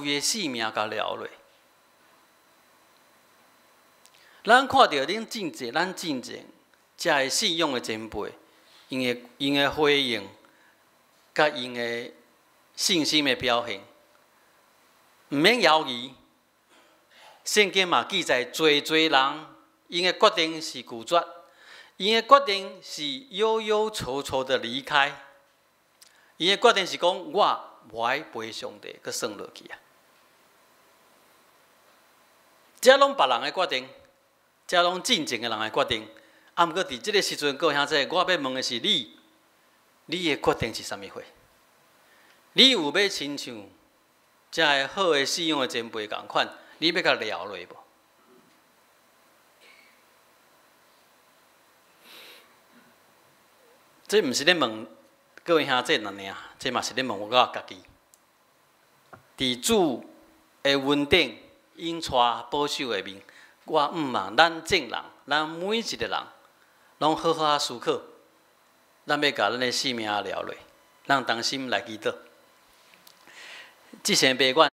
規个性命共留落。咱看著恁進前，咱進前遮个信仰的前輩，𪜶的回應，佮𪜶的信心的表現，毋免猶疑。聖經嘛記載，濟濟人𪜶的決定是拒絕，𪜶的決定是憂憂愁愁的離開，𪜶的決定是講我無愛陪上帝，閣算落去啊！這攏別人的決定，這攏進前的人的決定。啊，毋過佇這个時陣，各位兄弟，我欲問的是你，你的決定是啥物貨？你有欲親像遮个好的信仰的前輩仝款，你欲共留落無？這毋是咧問各位兄弟爾爾，這嘛是咧問我家己。佇主的恩典、引帶保守下面，我毋望咱眾人，咱每一个人，攏好好仔思考，咱欲共咱的性命留落，咱同心來祈禱。至聖父阮。